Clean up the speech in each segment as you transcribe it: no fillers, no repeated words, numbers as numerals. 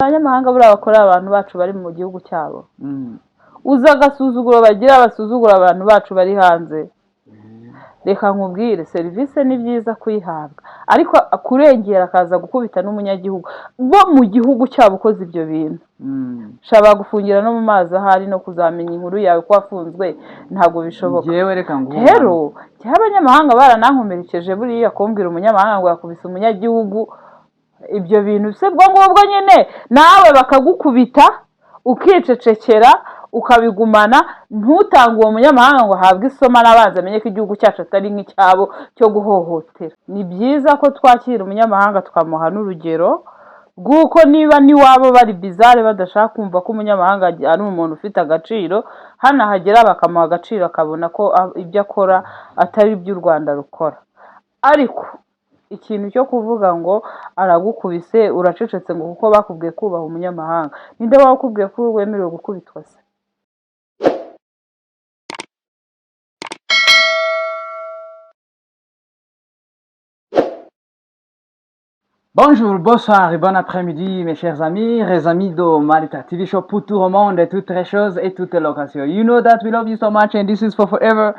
Abanyamahanga buriya bakorera abantu bacu bari mu gihugu cyabo. Uzi agasuzuguro bagira, basuzugura abantu bacu bari hanze? Reka nkubwire, serivisi ni byiza kuyihabwa, ariko kurengera akaza gukubita n'umunyagihugu bo mu gihugu cyabo ukoze ibyo bintu, shaba gufungira no mu mazi ahari, no kuzamenya inkuru yawe ko wafunzwe ntabwo bishoboka. Njyewe reka nguhe Rero njyewe abanyamahanga baranankomerekeje. Buriya kumbwira umunyamahanga ngo yakubise umunyagihugu, ibyo bintu si bwo ngubwo nyine nawe bakagukubita ukicecekera, ukabigumana, ntutange uwo munyamahanga ngo ahabwe isomo n'abanza amenye ko igihugu cyacu atari nk'icyabo cyo guhohotera. Ni byiza ko twakira umunyamahanga, tukamuha n'urugero rw'uko niba n'iwabo bari bizarre, badashaka kumva ko umunyamahanga ari umuntu ufite agaciro, hano ahagera bakamuha agaciro, akabona ko ibyo akora atari ibyo u Rwanda rukora. Ariko ikintu cyo kuvuga ngo aragukubise uracecetse ngo kuko bakubwiye kubaha umunyamahanga, ninde waba ukubwiye ko wemerewe gukubitwa se? Bonjour, bonsoir et bon après-midi, mes chers amis, les amis de Marita TV Show pour tout le monde, toutes les choses et toutes les locations. You know that we love you so much and this is for forever.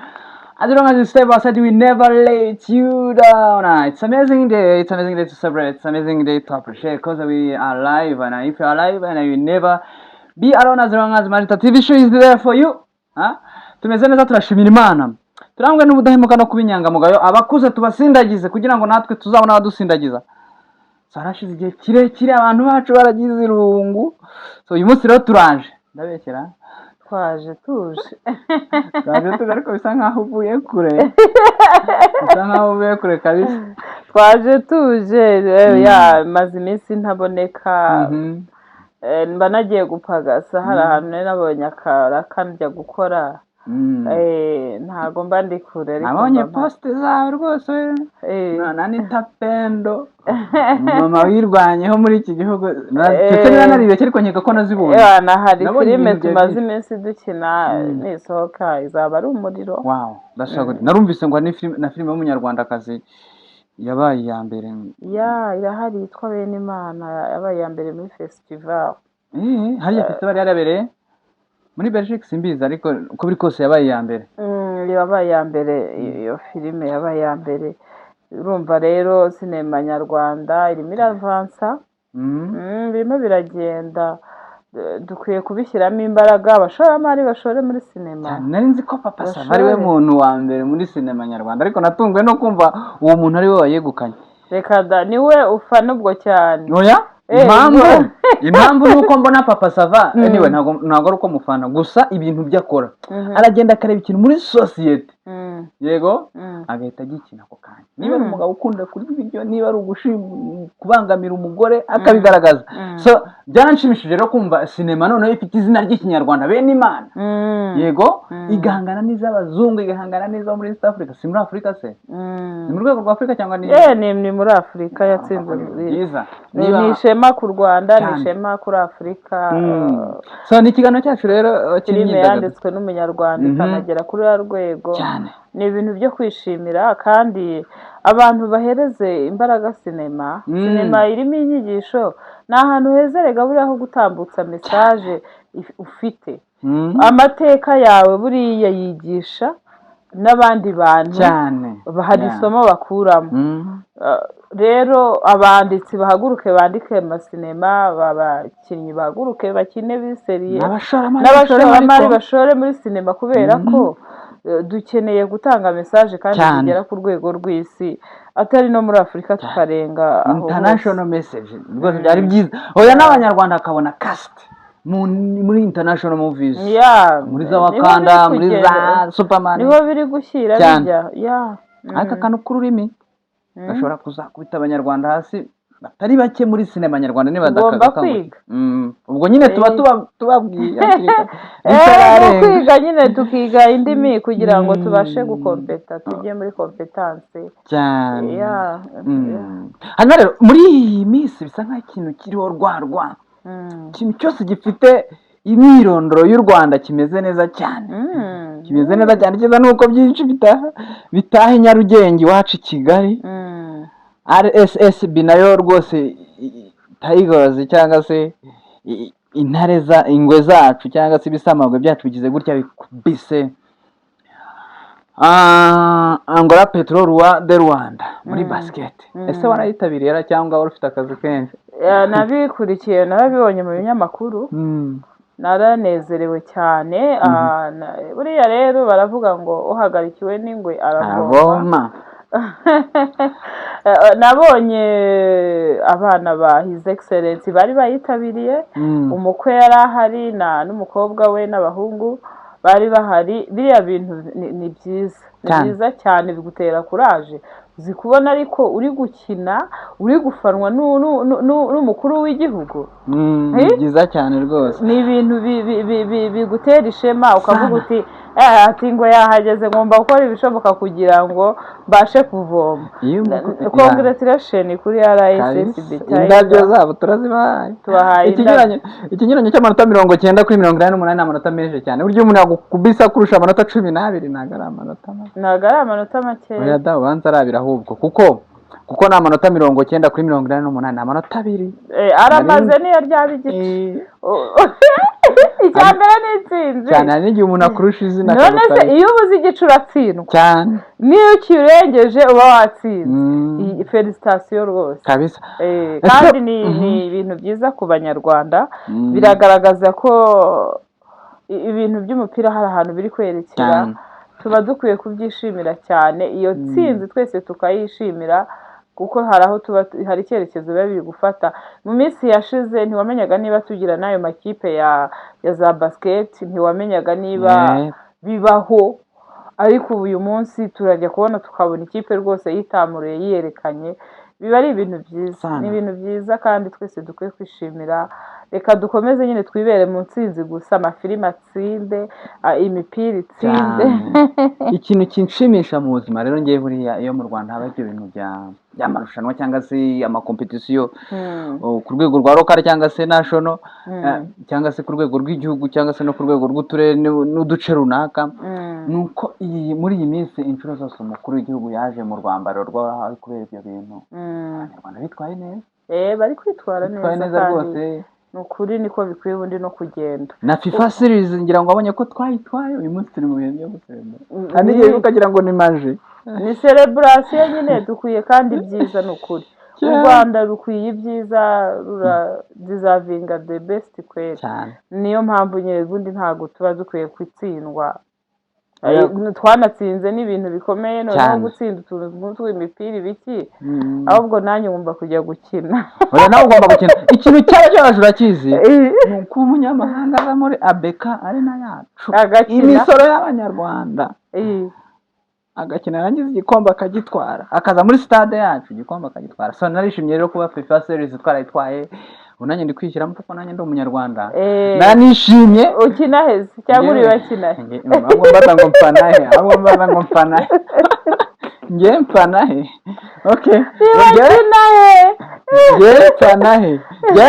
As long as you stay by side, we never let you down. It's amazing day, it's amazing day to celebrate, it's amazing day to appreciate because we are alive, and if you're alive and you never be alone as long as Marita TV Show is there for you. Huh? Tumeze neza, turashimira Imana. Turangwe n'ubudahemuka no kuba inyangamugayo, abakuze tubasindagize kugira ngo natwe tuzabone abadusindagiza. So harashize igihe kirekire abantu bacu baragize irungu. So uyu munsi rero turaje, ndabeshyera? Twaje tuje. Turaje tuje, ariko bisa nkaho uvuye kure, bisa nkaho uvuye kure kabisa. Twaje tuje, ya, maze iminsi ntaboneka. Mba nagiye gupagasa, hari ahantu nari nabonye akaraka njya gukora. Ntago mba ndi kure, ariko Nabonye mba mpari. post zawe rwose na Anita Pendo, mama wirwanyeho muri iki gihugu. Ndetse niba naribeshye, ariko nkeka ko nazibonye. Na hari Nabonye filime ibintu tumaze byinshi. iminsi dukina, nisohoka izaba ari umuriro. Wow, ndashaka, narumvise ngo hari na filime y'umunyarwandakazi yabaye iya mbere. Ya, irahari, yitwa Bene Imana, yabaye iya mbere muri festival. Hariya festival yari yabereye muri Belgique, simbizi, ariko uko biri kose yabaye iya mbere. Yabaye iya mbere, iyo filime yabaye iya mbere. Urumva rero sinema nyarwanda irimo iravansa. Birimo biragenda. Dukwiye kubishyiramo imbaraga, abashoramari bashore muri sinema. Cyane, nari nzi ko Papa Sava ari we Bashore. muntu wa mbere muri sinema nyarwanda, ariko natunguwe no kumva uwo muntu ari we wayegukanye. Reka da, niwe ufana ubwo cyane. Oya. Impamvu impamvu ni uko mbona Papa Sava, anyway, ntabwo ari uko mufana gusa, ibintu byo akora, aragenda akareba ikintu muri sosiyete, yego, agahita agikina ako kanya, niba ari umugabo ukunda kurya ibiryo, niba ari kubangamira umugore, akabigaragaza. So byaranshimishije rero kumva sinema noneho ifite izina ry'Ikinyarwanda, Bene Imana, yego, igahangana n'iz'abazungu, igahangana n'izo muri East Africa, si muri Afurika se? Ni mu rwego rwa Afurika cyangwa ni Ni muri Afurika yatsinze. Byiza. Ni ishema ku Rwanda, ni Cyane. ishema kuri Afurika. So ni ikiganiro cyacu rero Filime cy'imyidagaduro. yanditswe n'umunyarwanda ikanagera kuri ruriya rwego, ni ibintu byo kwishimira, kandi abantu bahereze imbaraga sinema. Sinema irimo inyigisho, ni ahantu heza rega buriya ho gutambutsa message ufite. Amateka yawe buriya yigisha n'abandi bantu, hari isomo bakuramo. Rero abanditsi bahaguruke bandike amasinema, abakinnyi bahaguruke bakine biseriye, n'abashoramari n'abashoramari ariko. bashore muri sinema, kubera ko dukeneye gutanga message kandi zigera ku rwego rw'isi, atari no muri Afurika, tukarenga aho hose. International message rwose, byari byiza. Oya, n'abanyarwanda bakabona cast muri international movies, muri za Niho Wakanda, biri muri za kugenda. Superman. Niho biri gushyira bijya, ya. Ariko akantu k'ururimi gashobora kuzakubita abanyarwanda hasi batari bake muri sinema nyarwanda niba Tugomba badakangukira. kwiga. Ubwo nyine tuba tubabwiye hakiri kare. Ni Bitararenga. ukwiga nyine, tukiga indimi kugira ngo tubashe gukompeta, tujye muri compétence. Cyane. Hanyuma rero muri iyi minsi bisa nk'aho ikintu kiriho rwarwa, ikintu cyose gifite imyirondoro y'u Rwanda kimeze neza cyane, kimeze neza cyane. Cyiza ni uko byinshi bitaha i Nyarugenge iwacu i Kigali. RSSB nayo rwose Tigers cyangwa se intare za ingwe zacu cyangwa se ibisamagwe byacu bigize gutya bikubise Angola Petro de Luanda muri basket. Ese warayitabiriye ra cyangwa wari ufite akazi kenshi? Nabikurikiye, narabibonye mu binyamakuru. Naranezerewe cyane. Buriya rero baravuga ngo uhagarikiwe n'ingwe aravoma. Aravoma. Nabonye abana ba His Excellence bari bayitabiriye. Umukwe yari ahari na n'umukobwa we n'abahungu bari bahari. Biriya bintu ni byiza, ni Cyane. byiza cyane, bigutera courage. Uzi kubona ariko uri gukina, uri gufanwa n'umukuru w'igihugu? Ni Eh? byiza cyane rwose. Ni ibintu bigutera ishema, ukavuga Sana. uti ati ngo yahageze, ngomba gukora ibishoboka kugira ngo mbashe kuvoma. Iyo umukuru- Congratulation kuri RSSB. Kabisa. Indabyo zabo turazibahaye. Tubahaye. Ikinyuranyo cy'amanota 90 kuri 88 ni amanota menshi cyane. Burya umuntu yagukubisa kurusha amanota 12, ntabwo ari amanota make. Ntabwo ari amanota makeya. Oya da, ubanza arabira ahubwo, kuko ni amanota 90 kuri 88, ni amanota 2. Aramaze niyo ryaba igice. Icya mbere ni intsinzi. Cyane, hari n'igihe umuntu akurusha izina None se akaguta. iyo ubuze igice uratsindwa? Cyane. Niyo ukirengeje uba watsinze. Iyi félicitations rwose. Kabisa. Kandi ni ibintu byiza ku Banyarwanda. Biragaragaza ko ibintu by'umupira hari ahantu biri kwerekera. Tuba dukwiye kubyishimira cyane, iyo tsinzi twese tukayishimira, kuko hari aho tuba hari icyerekezo biba biri gufata. Mu minsi yashize ntiwamenyaga niba tugira n'ayo makipe ya za basket, ntiwamenyaga niba bibaho, ariko ubu uyu munsi turajya kubona tukabona ikipe rwose yitamuruye, yiyerekanye. Biba ari ibintu byiza. Sana. Ni ibintu byiza kandi twese dukwiye kwishimira. Reka dukomeze nyine twibere mu ntsinzi gusa, amafilime atsinde, imipira itsinde. Cyane. Ikintu kinshimisha mu buzima rero ngewe, buriya iyo mu Rwanda haba ibyo bintu by'amarushanwa cyangwa se amakompetisiyo ku rwego rwa local cyangwa se national, cyangwa se ku rwego rw'igihugu cyangwa se no ku rwego rw'uturere n'uduce runaka, ni uko muri iyi minsi inshuro zose umukuru w'igihugu yaje mu rwambaro rw'aho kubera ibyo bintu, Abanyarwanda bitwaye neza. Bari kwitwara Bitwaye neza neza kandi rwose. Ni ukuri, niko bikwiye ubundi no kugenda. Na FIFA series ngira ngo wabonye ko twayitwaye. Uyu munsi turi mu bihe byo gusenga, hari n'igihe ukagira ngo ni magie. Ni celebration nyine, dukwiye kandi ibyiza, ni ukuri u Rwanda rukwiye ibyiza, ruradeservinga the best kweri. Cyane. Niyo mpamvu nyine ubundi ntabwo tuba dukwiye gutsindwa. Oya. Twanatsinze n'ibintu bikomeye, noneho gutsinda utuntu nk'utwo, imipira, ibiki. Ahubwo nanjye ngomba kujya gukina. Oya, nawe ugomba gukina. Ikintu cyaba cyabaje urakizi, ni uko umunyamahanga aza muri BK Arena yacu, Agakina. imisoro y'Abanyarwanda, agakina, yarangiza igikombe akagitwara, akaza muri stade yacu igikombe akagitwara. So narishimye rero kuba FIFA series twarayitwaye. Ubu nanjye ndi kwishyiramo kuko nanjye ndi Umunyarwanda. Nanishimye. Ukina heze cyangwa uri bakina he? Ahubwo mbaza ngo mfana he? Ahubwo mbaza ngo mfana he? Njye mfana he? Okay. Bakina he? Njye mfana he?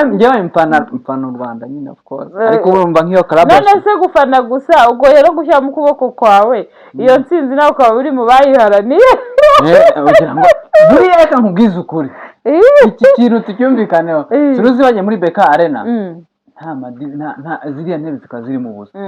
Njyewe mfana u Rwanda nyine, of course, ariko urumva nk'iyo club None se gufana gusa, ubwo rero gushyiramo ukuboko kwawe iyo ntsinzi, nawe ukaba uri mu bayiharaniye? Ugira ngo buriya, reka nkubwize ukuri, iki kintu tucyumvikaneho. Siruzi bajya muri BK Arena, nta madi, nta ziriya ntebe zikaba ziri mu busa,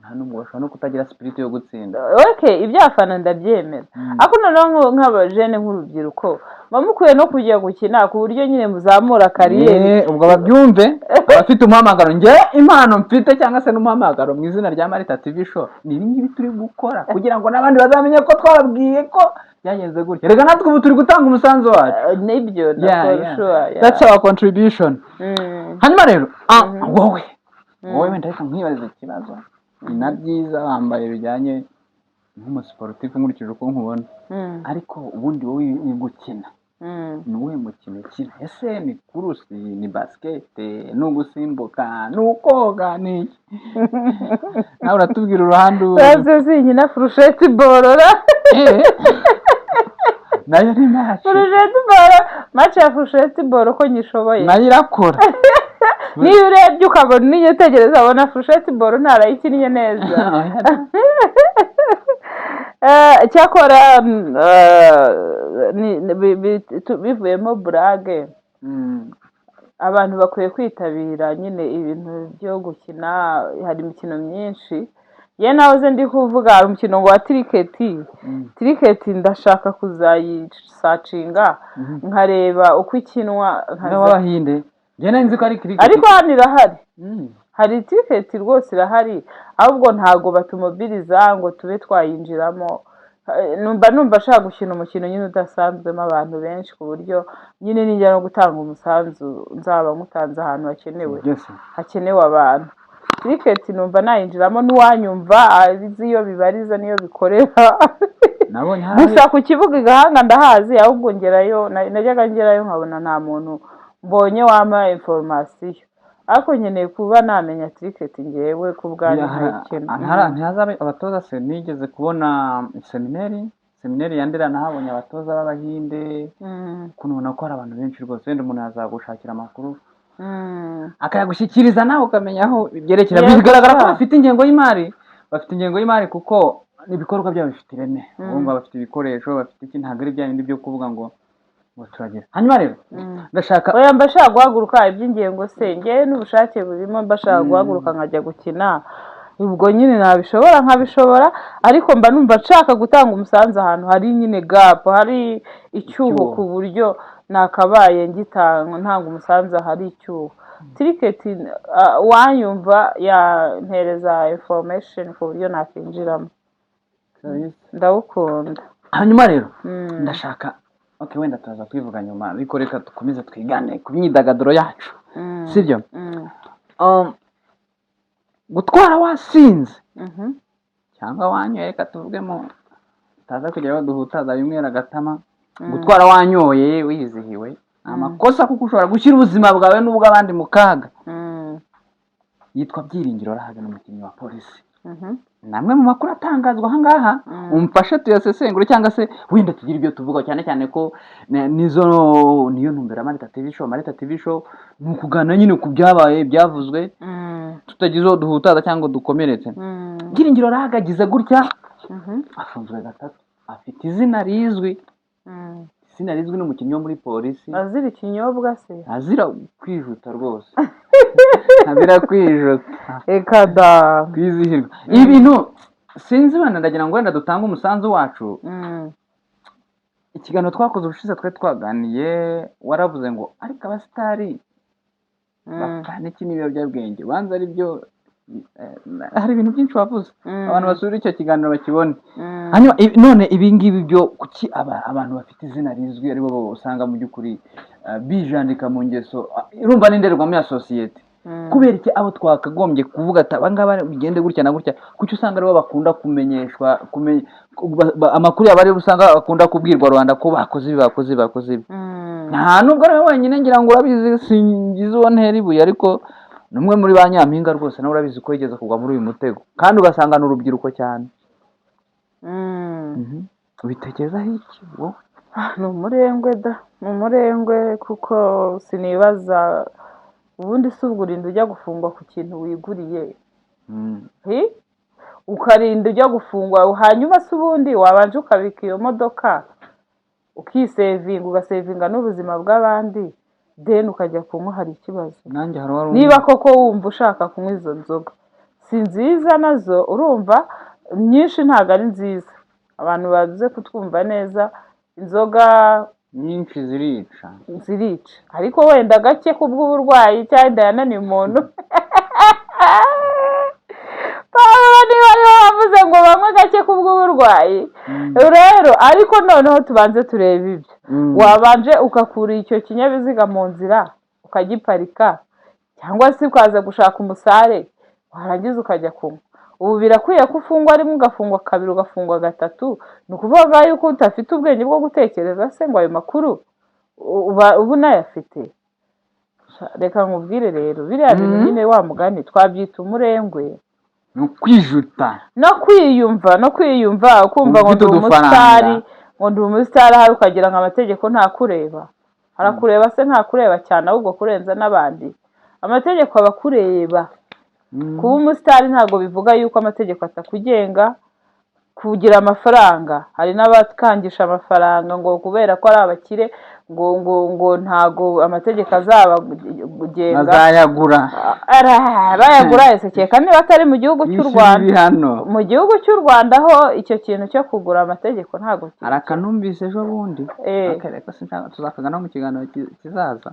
nta n'umwe bashobora no kutagira spirit yo gutsinda. Okay, iby'abafana ndabyemera, ariko noneho nk'abajene, nk'urubyiruko, muba mukwiye no kujya gukina ku buryo nyine muzamura carrière. Ubwo babyumve abafite umuhamagaro. Njye impano mfite cyangwa se n'umuhamagaro mu izina rya Marita TV Show ni ibi ngibi turi gukora, kugira ngo n'abandi bazamenye ko twababwiye ko byagenze gutya. Reka natwe ubu turi gutanga umusanzu wacu. Nibyo na for sure, yeah. That's our contribution. Hanyuma rero, wowe wenda reka nkwibarize ikibazo. Ni na byiza wambaye bijyanye nk'umusiporutifu nkurikije uko nkubona, ariko ubundi wowe uri gukina, ni uwuhe mukino ukina? Ese ni course, ni basket, ni ugusimbuka, ni ukoga, ni iki? Nawe uratubwira uruhande ubu. Uraze sinkina furusheti borora. Nayo ni match. Furusheti boro, match ya furusheti boro ko nyishoboye. Nayo irakora. Niyo urebye ukabona niyitegereza, abona furusheti boro ntarayikinnye neza. Cyakora bivuyemo burage. Abantu bakwiye kwitabira nyine ibintu byo gukina. Hari imikino myinshi. Yewe, nahoze ndi kuvuga, hari umukino ngo wa cricket. Cricket ndashaka kuzayisearchinga, nkareba uko ikinwa, W'Abahinde, njye nari nzi ko ari cricket. Ariko hano irahari. Hari cricket rwose, irahari, ahubwo ntabwo batumobiliza ngo tube twayinjiramo. Numva ashaka gukina umukino nyine udasanzwemo abantu benshi, ku buryo nyine nijya no gutanga umusanzu nzaba nkutanze ahantu hakenewe, Byose. hakenewe abantu. Cricket numva nayinjiramo, n'uwanyumva azi iyo bibariza n'iyo bikorera. Nabonye hari Gusa ku kibuga i Gahanga ndahazi, ahubwo ngerayo, najyaga ngerayo nkabona nta muntu mbonye wampa information, ariko nkeneye kuba namenya cricket ngewe ku bwanjye nkayikina. Ntihazabe abatoza se? Nigeze kubona semineri ya Ndera, nahabonye abatoza b'Abahinde. Ukuntu ubona ko hari abantu benshi rwose, wenda umuntu yazagushakira amakuru akayagushyikiriza, nawe ukamenya aho byerekera. Bigaragara ko bafite ingengo y'imari, bafite ingengo y'imari, kuko ibikorwa byabo bifite ireme. Urumva bafite ibikoresho, bafite iki, ntabwo ari bya bindi byo kuvuga ngo turagira. Hanyuma rero ndashaka Oya, mba nshaka guhaguruka. Iby'ingengo se, ngewe n'ubushake burimo, mba nshaka guhaguruka nkajya gukina. Ubwo nyine nabishobora nkabishobora, ariko mba numva nshaka gutanga umusanzu ahantu hari nyine gap, hari icyuho, Icyuho. ku buryo nakabaye ngitanga, ntanga umusanzu ahari icyuho. Cricket, wanyumva yampereza information ku buryo nakinjiramo. Ndawukunda. Hanyuma rero ndashaka, okay, wenda turaza kwivuga nyuma, ariko reka dukomeze twigane ku myidagaduro yacu, sibyo? Mm. Gutwara wasinze cyangwa wanyoye, reka tuvugemo utaza kugira aho duhutaza bimwe agatama. Gutwara wanyoye, wizihiwe, ni amakosa, kuko ushobora gushyira ubuzima bwawe n'ubw'abandi mu kaga. Yitwa Byiringiro Lague, ni umukinnyi wa Polisi. Ni amwe mu makuru atangazwa aha ngaha. Umfashe tuyasesengure, cyangwa se wenda tugire ibyo tuvuga, cyane cyane ko nizo niyo ntumbero ya Marita TV Show. Marita TV Show ni ukugana nyine ku byabaye, byavuzwe, tutagize uwo duhutaza cyangwa dukomeretse. Byiringiro Lague agize gutya, afunzwe gatatu, afite izina rizwi, izina rizwi n'umukinnyi wo muri Polisi. Azira ikinyobwa se? Azira kwijuta rwose, azira kwijuta. Reka da. Kwizihirwa. Ibi bintu sinzi, wenda ndagira ngo wenda dutange umusanzu wacu. Ikiganiro twakoze ubushize, twari twaganiye, waravuze ngo ariko abasitari bapfana iki n'ibiyobyabwenge? Banza ari byo, hari ibintu byinshi wavuze. Abantu basura icyo kiganiro bakibone. Hanyuma none ibi ngibi byo kuki abantu bafite izina rizwi aribo bo usanga mu by'ukuri bijandika mu ngeso, urumva n'indorerwamo ya sosiyete? Kubera iki abo twakagombye kuvuga ati aba ngaba bigende gutya na gutya, kuki usanga aribo bakunda kumenyeshwa, amakuru yabo aribo usanga bakunda kubwirwa rubanda ko bakoze ibi, bakoze ibi, bakoze ibi? Nta nubwo ari we wenyine, ngira ngo urabizi, singize uwo ntera ibuye, ariko ni umwe muri ba nyampinga rwose, nawe urabizi ko yigeze kugwa muri uyu mutego, kandi ugasanga ni urubyiruko cyane. Ubitekerezaho iki wowe? Ah, ni umurengwe da, ni umurengwe, kuko sinibaza ubundi si ubwo urinda ujya gufungwa ku kintu wiguriye. Hi? Ukarinda ujya gufungwa, hanyuma se ubundi wabanje ukabika iyo modoka, ukisavinga, ugasavinga n'ubuzima bw'abandi, then ukajya kunywa, hari ikibazo? Nanjye hari uwari Niba koko wumva ushaka kunywa izo nzoga, si nziza nazo, urumva nyinshi ntabwo ari nziza. Abantu baze kutwumva neza, inzoga nyinshi zirica. Zirica, ariko wenda gake kubw'uburwayi cyangwa inda yananiye umuntu. Pawulo niba ariwe wavuze ngo banywe gake kubw'uburwayi rero. Ariko noneho tubanze turebe ibyo. Wabanje ugakura icyo kinyabiziga mu nzira, ukagiparika, cyangwa se ukaza gushaka umusare, warangiza ukajya kunywa. Ubu birakwiye ko ufungwa rimwe, ugafungwa kabiri, ugafungwa gatatu? Ni ukuvuga yuko udafite ubwenge bwo gutekereza se ngo ayo makuru uba unayafite? Reka nkubwire rero, biriya bintu nyine, wa mugani twabyita umurengwe. Ni ukwijuta. No kwiyumva, no kwiyumva, ukumva ngo Ufite ndi udufaranga. umusitari, ngo ndi umusitari, ahari ukagira ngo amategeko ntakureba. Arakureba se? Ntakureba cyane ahubwo kurenza n'abandi, amategeko aba akureba. Kuba umusitari ntabwo bivuga yuko amategeko atakugenga. Kugira amafaranga, hari n'abakangisha amafaranga ngo kubera ko ari abakire. ngo ntago amategeko azabagenga. Bazayagura. Bayagura ese? Kereka niba atari mu gihugu cy'u Yishyura Rwanda. Ibihano. Mu gihugu cy'u Rwanda ho icyo kintu cyo kugura amategeko ntabwo Hari akanumvise ejo bundi. Okay, reka sinshaka, tuzakagana mu kiganiro kizaza.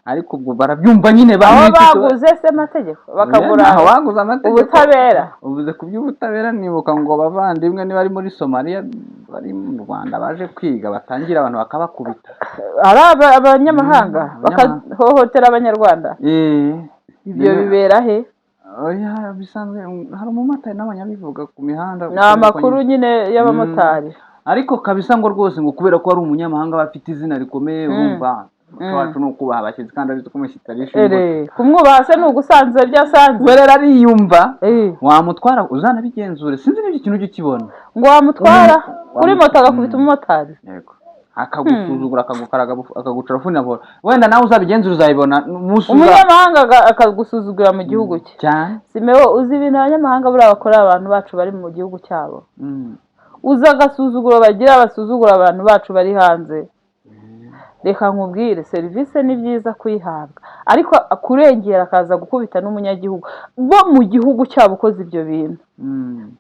Ariko ubwo barabyumva nyine. Aho baguze se amategeko bakagura Aho baguze amategeko. ubutabera. Uvuze ku by'ubutabera, nibuka ngo abavandimwe niba ari muri Somaliya, bari mu Rwanda baje kwiga, batangira abantu bakabakubita. Ari abanyamahanga bakahohotera Abanyarwanda. Ibyo bibera he? Oya, bisanzwe, hari umumotari n'abanyabivuga ku mihanda. Ni amakuru nyine y'abamotari. Ariko kabisa ngo rwose ngo kubera ko ari umunyamahanga, bafite izina rikomeye. Urumva umuco wacu ni ukubaha abashyitsi, kandi abizi ko umushyitsi ari ishimwe. Ere, kumwubaha se ni ugusanza ibyo asanze? We rero ariyumva. Wamutwara, uzanabigenzure, sinzi n'ibyo kintu ujya ukibona. Ngo wamutwara kuri moto agakubita umumotari? Yego, akagusuzugura, akagukaraga, akaguca afunira buhoro. Wenda nawe uzabigenzura, uzabibona umunsi Umunyamahanga akagusuzugura mu gihugu cye? Cyane. Simewo, uzi ibintu abanyamahanga buriya bakorera abantu bacu bari mu gihugu cyabo? Uzi agasuzuguro bagira, basuzugura abantu bacu bari hanze? Reka nkubwire, serivisi ni byiza kuyihabwa, ariko kurengera akaza gukubita n'umunyagihugu bo mu gihugu cyabo ukoze ibyo bintu,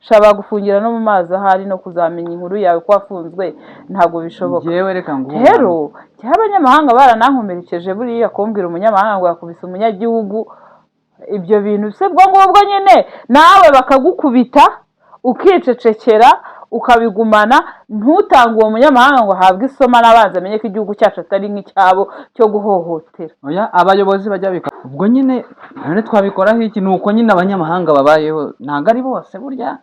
shaba gufungira no mu mazi ahari, no kuzamenya inkuru yawe ko wafunzwe ntabwo bishoboka. Njyewe reka nguhe. Rero njyewe abanyamahanga baranankomerekeje buriya. Kumbwira umunyamahanga ngo yakubise umunyagihugu, ibyo bintu se ubwo ngubwo nyine nawe bakagukubita ukicecekera, ukabigumana, ntutange uwo munyamahanga ngo ahabwe isomo n'abanza amenye ko igihugu cyacu atari nk'icyabo cyo guhohotera. Oya, abayobozi bajya bika ubwo nyine, none twabikoraho iki? Ni uko nyine abanyamahanga babayeho, ntabwo ari bose burya,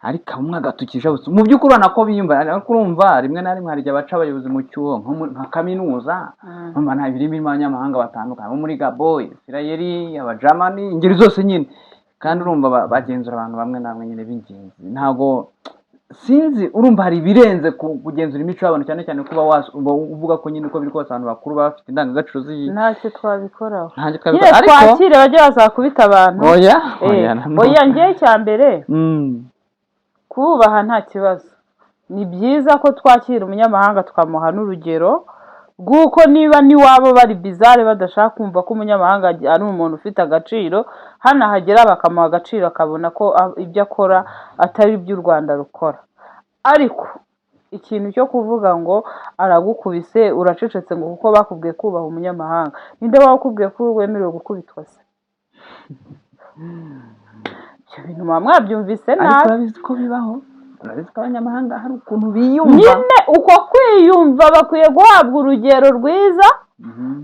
ariko umwe agatukisha bose. Mu by'ukuri urabona ko biyumva, ariko urumva rimwe na rimwe hari igihe baca abayobozi mu cyuho, nka kaminuza. Urumva nta birimo abanyamahanga batandukanye bo muri Gabo, Isirayeli, Abajamani, ingeri zose nyine. Kandi urumva bagenzura abantu bamwe na bamwe nyine b'ingenzi. Ntabwo sinzi, urumva hari ibirenze kugenzura imico y'abantu, cyane cyane kuba uba uvuga ko nyine uko biri kose abantu bakuru baba bafite indangagaciro z'iyi Ntacyo twabikoraho. Ntacyo Nyine twabikora, ariko twakire bajye bazakubita abantu. Oya, oya, nanone. Oya, ngewe icya mbere, kububaha nta kibazo. Ni byiza ko twakira umunyamahanga, tukamuha n'urugero rw'uko niba n'iwabo bari bizarre, badashaka kumva ko umunyamahanga ari umuntu ufite agaciro, hano ahagera bakamuha agaciro, akabona ko ibyo akora atari ibyo u Rwanda rukora. Ariko ikintu cyo kuvuga ngo aragukubise uracecetse ngo kuko bakubwiye kubaha umunyamahanga, ninde wakubwiye ko wemerewe gukubitwa se? Ibyo bintu muba mwabyumvise Ariko nabi. urabizi ko bibaho, urabizi ko abanyamahanga hari ukuntu biyumva. Nyine uko kwiyumva, bakwiye guhabwa urugero rwiza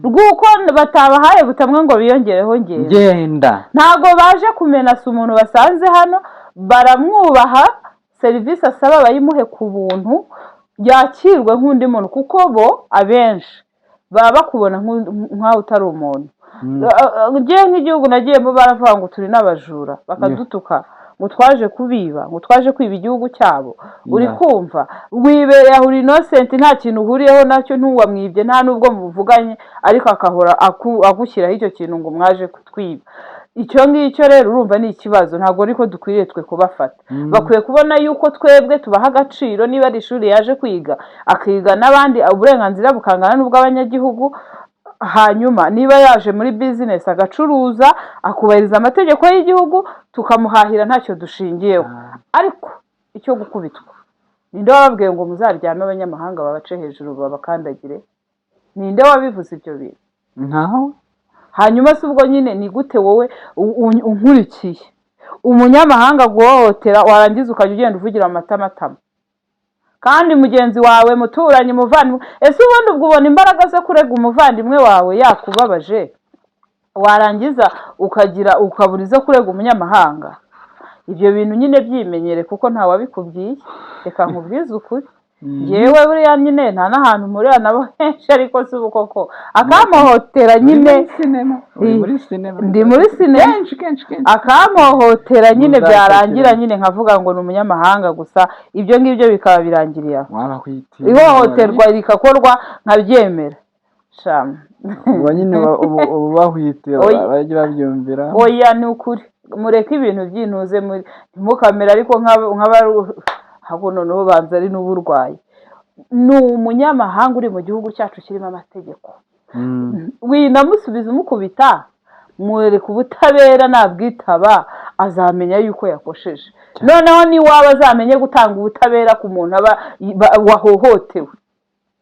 rw'uko batabahaye butamwe ngo biyongereho ngenda. Genda. Ntabwo baje kumenasa umuntu basanze hano, baramwubaha, serivisi asaba bayimuhe ku buntu, yakirwe nk'undi muntu, kuko bo abenshi baba bakubona nk'aho utari umuntu. Ngewe nk'igihugu nagiyemo baravuga ngo turi n'abajura, bakadutuka ngo twaje kubiba, ngo twaje kwiba igihugu cyabo. Uri kumva wibereye aho uri innocent, nta kintu uhuriyeho nacyo, ntuwamwibye, nta n'ubwo muvuganye, ariko akahora agushyiraho icyo kintu ngo mwaje kutwiba. Icyo ngicyo rero urumva ni ikibazo, ntabwo ariko dukwiriye twe kubafata. Bakwiye kubona yuko twebwe tubaha agaciro. Niba ari ishuri yaje kwiga, akiga n'abandi, uburenganzira bukangana n'ubw'abanyagihugu. Hanyuma niba yaje muri bizinesi agacuruza, akubahiriza amategeko y'igihugu, tukamuhahira ntacyo dushingiyeho. Ariko icyo gukubitwa, ninde wababwiye ngo muzaryame abanyamahanga babace hejuru, babakandagire? Ninde wabivuze ibyo bintu? Ntawe. Hanyuma se ubwo nyine ni gute wowe unkurikiye umunyamahanga guhohotera, warangiza ukajya ugenda uvugira amatamatama kandi mugenzi wawe, muturanyi, muvandimwe? Ese ubundi ubwo ubona imbaraga zo kurega umuvandimwe wawe yakubabaje, warangiza ukagira ukabura izo kurega umunyamahanga? Ibyo bintu nyine byimenyere, kuko ntawabikubwiye. Reka nkubwize ukuri, ngewe buriya nyine nta n'ahantu mpurira nabo henshi, ariko si ubu koko akamuhotera nyine. Uri muri sinema, uri muri sinema. Ndi muri sinema. Kenshi, kenshi, kenshi. Akamuhohotera nyine, Muzakakira. byarangira nyine nkavuga ngo ni umunyamahanga gusa, ibyo ngibyo bikaba birangiriye aho. Wabakwitiye. Ihohoterwa rikakorwa nkabyemera. Shama. Ubu nyine ubu bahwitiye. Oya. Bajya babyumvira. Oya, ni ukuri, mureke ibintu by'intuze muri ntimukamere, ariko nk'abari ahubwo noneho banza ari n'uburwayi. Ni umunyamahanga uri mu gihugu cyacu kirimo amategeko. Winamusubiza umukubita, mwereka ubutabera, nabwitaba azamenya yuko yakosheje. Noneho niwaba azamenye gutanga ubutabera ku muntu aba wahohotewe,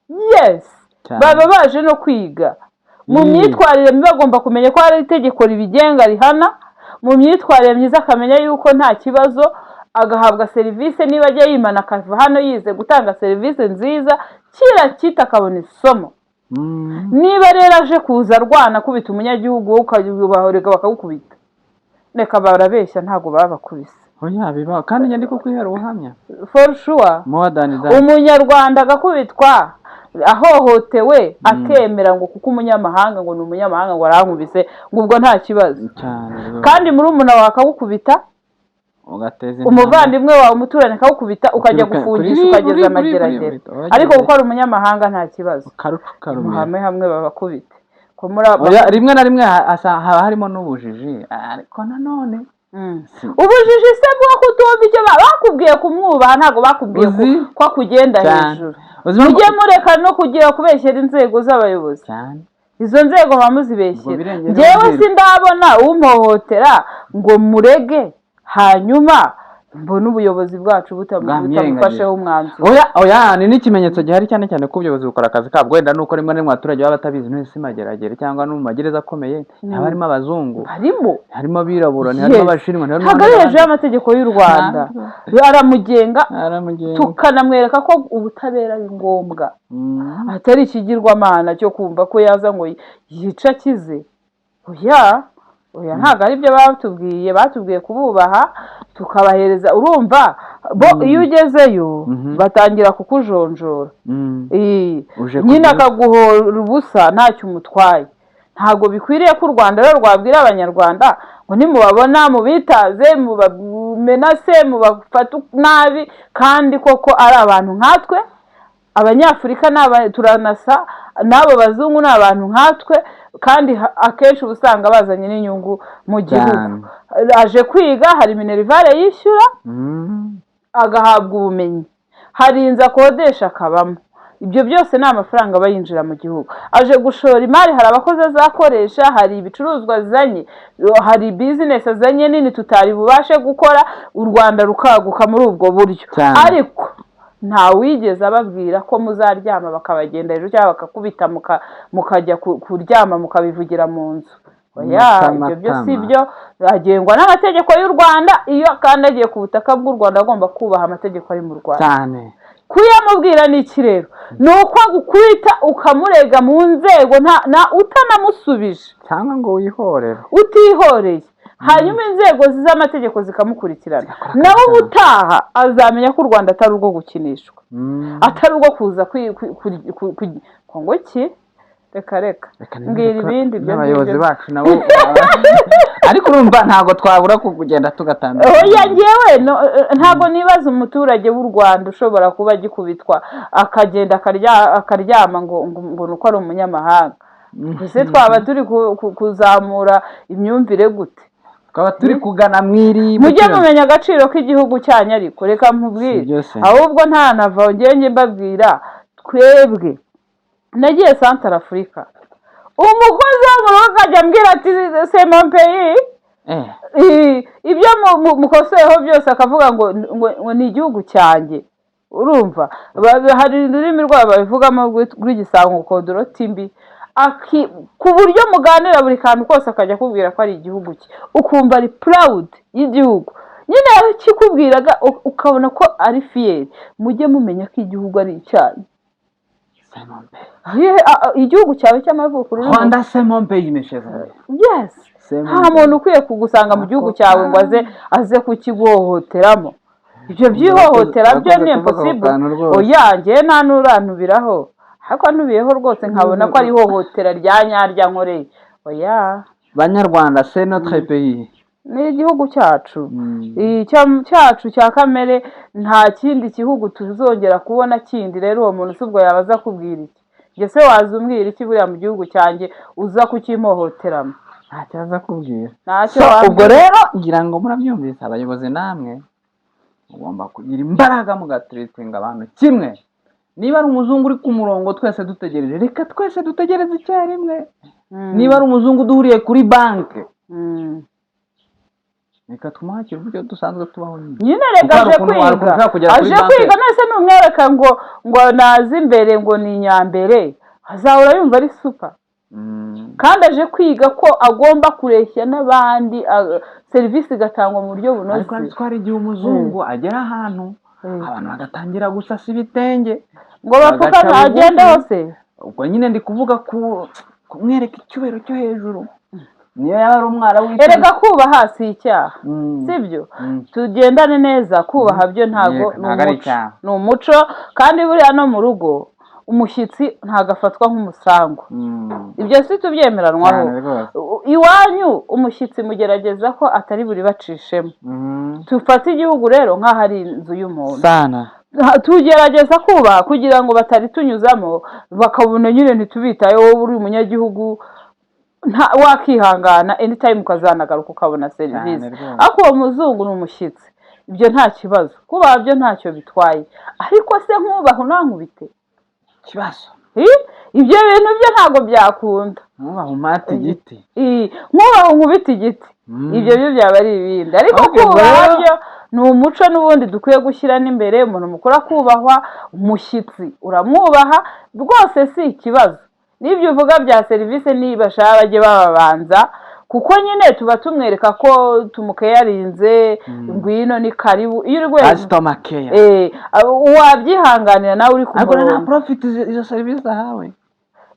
yes. Baba baje no kwiga mu myitwarire mibi, bagomba kumenya ko hari itegeko ribigenga rihana. Mu myitwarire myiza akamenya yuko nta kibazo, agahabwa serivisi. Niba ajya yimana akava hano yize gutanga serivisi nziza, kira kita akabona isomo. Niba rero aje kuza arwana akubita umunyagihugu, wowe ukabahoreka bakagukubita, reka barabeshya, ntabwo baba bakubise. Oya, bibaho kandi njye ndi kukwihera ubuhamya. For sure. More than that. Umunyarwanda agakubitwa ahohotewe, akemera ngo kuko umunyamahanga, ngo ni umunyamahanga, ngo arankubise, ngo ubwo nta kibazo. Cyane rwose. Kandi murumuna wawe akagukubita, ugateza umuvandimwe wawe, umuturanyi akagukubita, ukajya gufungisha, ukageza amageragere, ariko kuko ari umunyamahanga nta kibazo. Ukarucukarumira. Muhame hamwe babakubite ko Oya, rimwe na rimwe haba harimo n'ubujiji, ariko nanone Ubujiji se bwo kutumva icyo bakubwiye kumwubaha? Ntabwo bakubwiye Uzi? ko akugenda hejuru. Uzi impamvu- Mujye mureka no kugira kubeshyera inzego z'abayobozi. Izo nzego baba muzibeshyera. Ubwo birengera Njyewe amahirwe. sindabona umpohotera ngo murege, hanyuma mbone ubuyobozi bwacu Bwamwirengagije. butamufasheho umwanzuro. Oya, oya, ni n'ikimenyetso gihari, cyane cyane ko ubuyobozi bukora akazi kabwo. Wenda nuko rimwe na rimwe abaturage baba batabizi. None si Mageragere cyangwa no mu magereza akomeye ntihaba harimo abazungu? Harimo. Harimo abirabura, ntiharimo abashinwa, ntiharimo Ntabwo ari hejuru n'abandi. y'amategeko y'u Rwanda, aramugenga. Aramugenga. Tukanamwereka ko ubutabera ari ngombwa, atari ikigirwamana cyo kumva ko yaza ngo yice akize. Oya, oya, ntabwo ari byo batubwiye. Batubwiye kububaha, tukabahereza. Urumva bo iyo ugezeyo batangira kukujonjora. Uje Nyine kugira- akaguhora ubusa ntacyo umutwaye. Ntabwo bikwiriye ko u Rwanda rero rwabwira Abanyarwanda ngo nimubabona mubitaze, mubamenase, mubafate nabi, kandi koko ari abantu nkatwe. Abanyafurika turanasa n'abo bazungu, ni abantu nkatwe, kandi akenshi uba usanga bazanye n'inyungu mu gihugu. Aje kwiga, hari minerval yishyura, agahabwa ubumenyi, hari inzu akodesha akabamo. Ibyo byose ni amafaranga aba yinjira mu gihugu. Aje gushora imari, hari abakozi azakoresha, hari ibicuruzwa azanye, hari business azanye nini tutari bubashe gukora, u Rwanda rukaguka muri ubwo buryo. Ariko nta wigeze ababwira ko muzaryama bakabagenda hejuru cyangwa bakakubita, mukajya kuryama mukabivugira mu nzu. Oya, ibyo byo si Mutamatama. byo. Agengwa n'amategeko y'u Rwanda. Iyo akandagiye ku butaka bw'u Rwanda agomba kubaha amategeko ari mu Rwanda. Kuyamubwira ni iki rero? Ni uko agukubita ukamurega mu nzego, nta utanamusubije. Cyangwa ngo wihorere. Utihoreye, hanyuma inzego z'amategeko zikamukurikirana. Zigakora akazi Nawe kabo. ubutaha azamenya ko u Rwanda atari urwo gukinishwa, atari urwo kuza ngo iki. Reka, reka. Reka nizere Mbwira ko ibindi ibyo n'abayobozi ngibyo. bacu nabo, ariko urumva ntabwo twabura kugenda tugatambika. Oya, ngewe ntabwo nibaza umuturage w'u Rwanda ushobora kuba agikubitwa akagenda akaryama ngo ni uko ari umunyamahanga. Ese twaba turi kuzamura imyumvire gute? Twaba turi kugana mu iri Mujye mumenya agaciro k'igihugu cyanyu. Ariko reka nkubwire. Si byo se. Ahubwo nta nava njye mbabwira, twebwe nagiye Santara Afurika, umukozi wo mu rugo akajya ambwira ati: "C'est mon pays." Ibyo mukosoyeho byose akavuga ngo ni igihugu cyanjye. Urumva hari ururimi rwabo babivugamo rw'igisango kodoroti mbi, ku buryo muganira buri kantu kose akajya akubwira ko ari igihugu cye, ukumva ari proud y'igihugu nyine, yarakikubwiraga ukabona ko ari fier. Mujye mumenya ko igihugu ari icyanyu. C'est mon pays. Igihugu cyawe cy'amavuko ururimi. Rwanda, c'est mon pays, mes chers amis. Yes. C'est mon Nta pays. muntu ukwiye kugusanga mu gihugu cyawe ngo aze kukiguhohoteramo. Ibyo by'ihohotera byo Urakoze ni kuvuga ako impossible. kantu rwose. Oya, njyewe nta n'urantubiraho, ariko ntubiyeho rwose nkabona ko ari ihohotera rya nyarya nkoreye, oya. Banyarwanda, c'est notre pays. Ni igihugu cyacu. Cyacu cya kamere, nta kindi gihugu tuzongera kubona kindi. Rero uwo muntu si ubwo yaba aza kubwira iki? Njye se waza umbwira iki buriya mu gihugu cyanjye uza kukimpohoteramo? Ntacyo aza kubwira. Ntacyo So, wambwira. ubwo rero ngira ngo murabyumvise, abayobozi namwe mugomba kugira imbaraga mugatreatinga abantu kimwe. Niba ari umuzungu uri ku murongo twese dutegereje, reka twese dutegereze icyarimwe. Niba ari umuzungu duhuriye kuri banki, reka tumuhakire uburyo dusanzwe tubaho nyine. Nyine reka Kuko hari aje ukuntu hari ukuntu kwiga, ushobora kugera kuri aje banki. kwiga. Nese numwereka ngo naze imbere, ngo ni inyambere, azahora yumva ari super. Kandi aje kwiga ko agomba kureshya n'abandi, serivisi igatangwa mu buryo Ariko bunoze. hari igihe umuzungu agera ahantu, abantu bagatangira gusasa ibitenge, ngo bapfukame, bagaca agende bugufi. hose. Ubwo nyine ndi kuvuga ku kumwereka icyubahiro cyo hejuru, niyo yaba ari umwara w'icumi. Erega kubaha si icyaha, sibyo? Tugendane neza. Kubaha byo ntabwo Yego, ni ntabwo ari umuco. icyaha. Ni umuco. Kandi buriya no mu rugo umushyitsi ntabwo afatwa nk'umusangwa. Ibyo si tubyemeranwaho? Cyane rwose. Iwanyu umushyitsi mugerageza ko atari buri bacishemo. Tufate igihugu rero nk'aho ari inzu y'umuntu. Sana. Tugerageza kubaha kugira ngo bataritunyuzamo, bakabona nyine ntitubitaye. Wowe uri umunyagihugu, wakihangana, anytime ukazanagaruka ukabona serivisi. Cyane rwose. Ariko uwo muzungu ni umushyitsi, ibyo nta kibazo. Kubaha byo ntacyo bitwaye, ariko se nkubaha unankubite? Ikibazo. Ibyo bintu byo ntabwo byakunda. Nkubaha umate igiti. Nkubaha unkubite igiti, ibyo byo byaba ari ibindi. Ariko Okay, kubaha ubwo byo ni umuco n'ubundi dukwiye gushyira n'imbere. Umuntu mukuru akubahwa, umushyitsi uramwubaha, rwose si ikibazo. N'ibyo uvuga bya serivisi, niba bashaka bajye bababanza, kuko nyine tuba tumwereka ko tumukeyarinze. Ngwino, ni karibu. Iyo uri guhereza Customer care. Wabyihanganira nawe uri ku Ariko nta murongo. profit izo serivisi ahawe.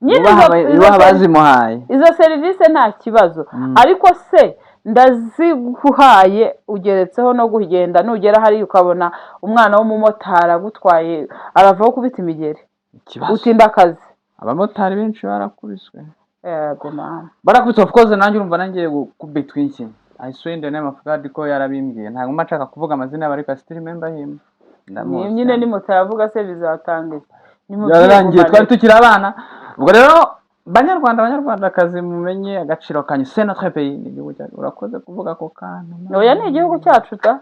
Nyine Yubaha yubaha abazimuhaye. Izo serivisi nta kibazo, ariko se ndaziguhaye, ugeretseho no kugenda, nugera hariya ukabona umwana w'umumotari agutwaye, aravaho kubita imigeri. Ikibazo. Utinda akazi. Abamotari benshi barakubiswe. Yego mama. Barakubiswe, of course. Nanjye urumva nangiye gukubitwa iki. I swear in the name of God ko yarabimbwiye. Ntabwo mba nshaka kuvuga amazina yabo, ariko I still remember him. Ndamuzi Nyine cyane. nimutayavuga se bizatanga iki? Byararangiye, twari tukiri abana. Ubwo rero banyarwanda, banyarwandakazi, mumenye agaciro kanyu. C'est notre pays, ni igihugu cyacu. Urakoze kuvuga ako kantu. Oya, ni igihugu cyacu ta.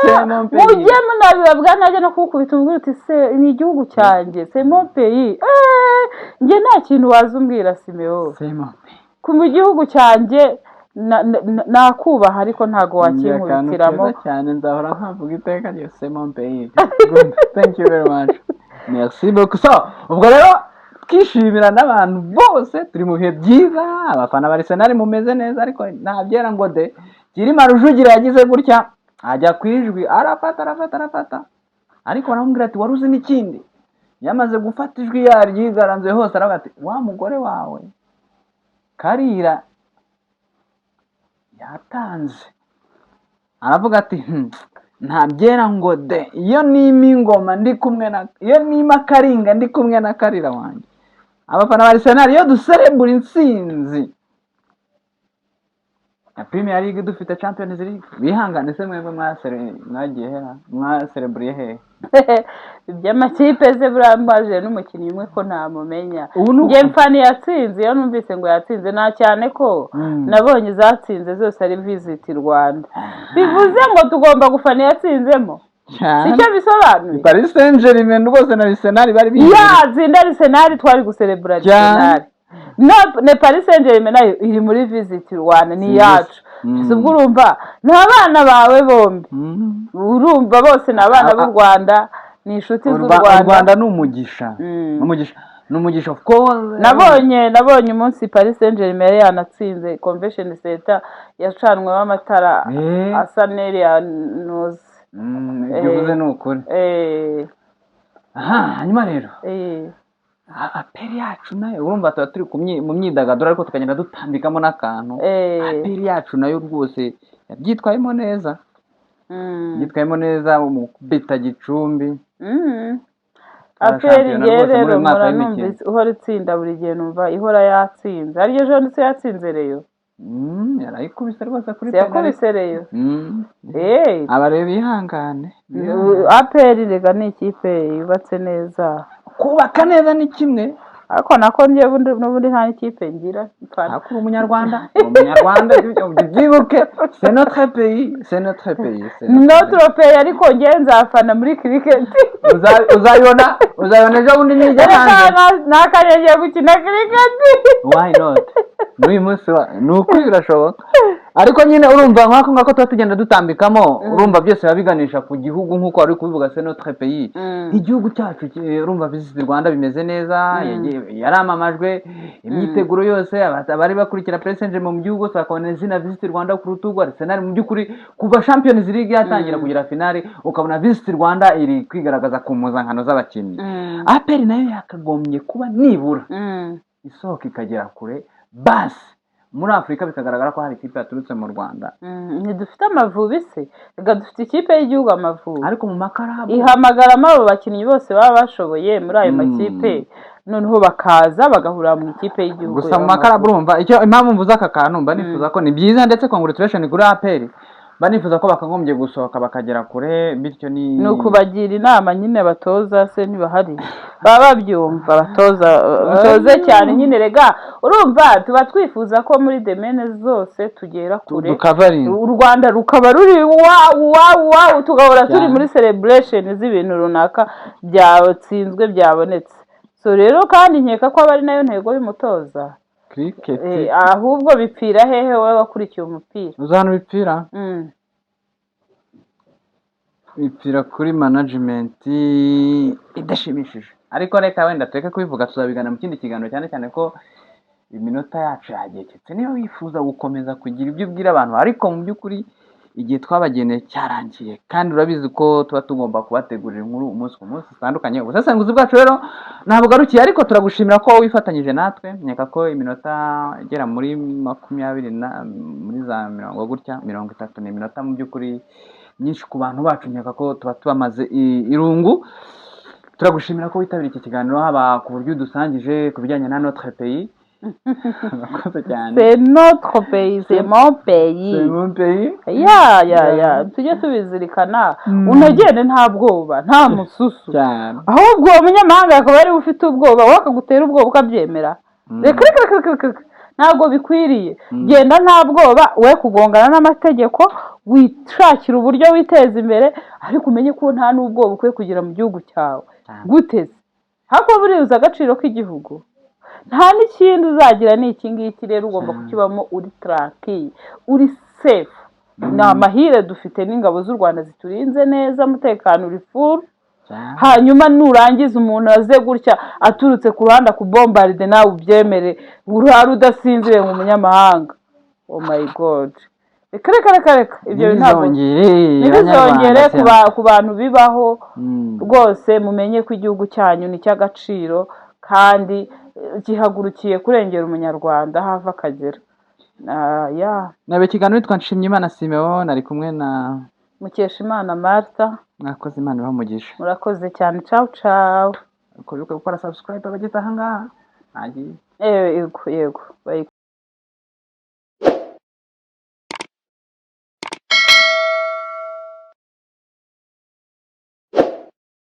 C'est mon pays. Mujye munabibabwa, najya no kuwukubita umubwira uti: "Se ni igihugu cyanjye, c'est mon pays." Njye nta kintu waza umbwira, Simeo. C'est mon pays. Ku mu gihugu cyanjye nakubaha, ariko ntago Ni akantu wakinkubitiramo. keza cyane, nzahora nkavuga iteka ryose: "C'est mon pays." Good, thank you very much, merci beaucoup. So ubwo rero twishimira n'abantu bose, turi mu bihe byiza. Abafana ba Arsenal mumeze neza, ariko nta byera ngo de. Kirima Rujugira yagize gutya ajya ku Ijwi, arafata, arafata, arafata, ariko baramubwira ati: "Wari uzi n'ikindi?" Yamaze gufata ijwi yaryigaranzuye hose, aravuga ati: "Wa mugore wawe Karira yatanze." Aravuga ati: Nta byera ngo de. Iyo nima ingoma ndi kumwe na, iyo nima Karinga ndi kumwe na Karira wanjye." Abafana ba Arsenal, iyo duserebura intsinzi ya Premier League, dufite Champions League, bihangane. Se mwebwe mwagiye hera, mwasereburiye hehe? Iby'amakipe ze, buriya mbaje n'umukinnyi umwe ko ntamumenya. Ubu ni Njye mfana yatsinze. Iyo numvise ngo yatsinze, nta cyane ko nabonye izatsinze zose ari Visit Rwanda, bivuze ngo tugomba gufana iyatsinzemo. Cyane. Sicyo bisobanuye? Paris Saint-Germain rwose na Arsenal bari bihereye. Yatsinda Arsenal, twari guserebura. Cyane. Arsenal no ne Paris Saint-Germain nayo iri muri Visit Rwanda, ni iyacu. Ubwo urumva ni abana bawe bombi. Urumva bose ni abana b'u Rwanda, ni inshuti z'u U Rwanda. Rwanda ni umugisha. Ni umugisha, ni umugisha, of course. Nabonye umunsi Paris Saint-Germain yari yanatsinze, Convention Center yacanwemo amatara asa n'iriya ntuzi. Ibyo uvuze ni ukuri. Aha hanyuma rero APR yacu nayo, urumva tuba turi mu myidagaduro, ariko tukagenda dutambikamo n'akantu. APR yacu nayo rwose yabyitwayemo neza. Yabyitwayemo neza mu kubita Gicumbi. Twara APR shampiyona ngewe rwose muri rero uyu mwaka mpora w'imikino. numva ihora itsinda buri gihe, numva ihora yatsinze. Aryo ejo ndetse yatsinze Rayon. Yarayikubise rwose kuri Si yakubise Rayon? Abareba bihangane. APR rega ni ikipe yubatse neza. Kubaka neza ni kimwe. Ariko nako njyewe n'ubundi nta n'ikipe ngira mfana. Ariko uri Umunyarwanda, uri Umunyarwanda, ubyibuke. C'est notre pays, c'est notre pays, c'est notre Notre pays, ariko njyewe nzafana muri cricket. Uzayibona ejo bundi nijya hanze. Nakanengeye gukina cricket. Why not? N'uyu munsi ni ukuri birashoboka. Ariko nyine urumva nk'ako ngako tuba tugenda dutambikamo, urumva byose biba biganisha ku gihugu nk'uko wari uri kubivuga, c'est notre pays, igihugu cyacu. Urumva Visit Rwanda bimeze neza, yaramamajwe, imyiteguro yose, abari bakurikira Paris Saint-Germain mu gihugu hose bakabona izina Visit Rwanda ku rutugu. Arsenal mu by'ukuri kuva Champions League yatangira kugera finale, ukabona Visit Rwanda iri kwigaragaza ku mpuzankano z'abakinnyi. APR nayo yakagombye kuba nibura isohoka ikagera kure, basi muri Afurika bikagaragara ko hari ikipe yaturutse mu Rwanda. Ntidufite Amavubi se? Reka, dufite ikipe y'igihugu Amavubi. Ariko mu makarabu Ihamagaramo abo bakinnyi bose baba bashoboye muri ayo makipe, noneho bakaza bagahurira mu ikipe y'igihugu Gusa mu y'Amavubi. Makarabu, urumva icyo impamvu mvuze aka kantu, mba nifuza ko ni byiza, ndetse congratulation kuri APR, mba nifuza ko bakagombye gusohoka bakagera kure, bityo ni Ni ukubagira inama nyine. Abatoza se ntibahari? Baba babyumva abatoza, batoze cyane nyine. Rega urumva tuba twifuza ko muri domaine zose tugera kure, dukavaringa, u Rwanda rukaba ruri wow, wow, wow, tugahora turi muri celebration z'ibintu runaka byatsinzwe, byabonetse. So rero kandi nkeka ko aba ari nayo ntego y'umutoza. Cricket. Ahubwo bipfira hehe, wowe wakurikiye umupira? Uzi ahantu bipfira? Bipfira kuri management idashimishije. Ariko reka wenda tureke kubivuga, tuzabigana mu kindi kiganiro, cyane cyane ko iminota yacu yageketse. Niba wifuza gukomeza kugira ibyo ubwira abantu, ariko mu by'ukuri igihe twabageneye cyarangiye, kandi urabizi ko tuba tugomba kubategurira inkuru umunsi ku munsi zitandukanye. Ubusesenguzi bwacu rero ntabwo bugarukiye, ariko turagushimira ko wifatanyije natwe. Nkeka ko iminota igera muri 20 na muri za mirongo gutya, 30, ni iminota mu by'ukuri myinshi ku bantu bacu. Nkeka ko tuba tubamaze irungu. Turagushimira ko witabiriye iki kiganiro, haba ku buryo udusangije ku bijyanye na notre pays. Urakoze cyane. C'est notre pays, c'est mon pays. C'est mon pays. Ya, tujye tubizirikana. Unagende nta bwoba, nta mususu. Cyane. Ahubwo uwo munyamahanga akaba ariwe ufite ubwoba, wowe akagutera ubwoba ukabyemera. Reka reka reka reka reka, ntabwo bikwiriye. Genda nta bwoba, we kugongana n'amategeko, wishakira uburyo witeza imbere, ariko umenye ko nta n'ubwoba ukwiye kugira mu gihugu cyawe. Guteze ariko buriya uzi agaciro k'igihugu, nta n'ikindi uzagira ni iki ngiki. Rero ugomba kukibamo uri tranquille, uri safe. Ni amahire dufite n'ingabo z'u Rwanda ziturinze neza, umutekano uri full. Hanyuma nurangiza umuntu aze gutya aturutse ku ruhande akubombaride, nawe ubyemere, urare udasinziriye mu munyamahanga? Oh my God, reka reka reka reka, ibyo bintu ntabwo Ntibizongere. Ntibizongere. Banyarwanda. Ku bantu bibaho rwose, mumenye ko igihugu cyanyu ni icy'agaciro kandi gihagurukiye kurengera Umunyarwanda aho ava akagera. Ah, ya. Nabe ikiganiro witwa Nshimyimana Simeon, ari kumwe na Mukeshimana Martha. Mwakoze, Imana ibahe umugisha. Murakoze cyane, ciao ciao. Uko bibuka gukora subscribe abageze aha ngaha ntagiye. Yego yego.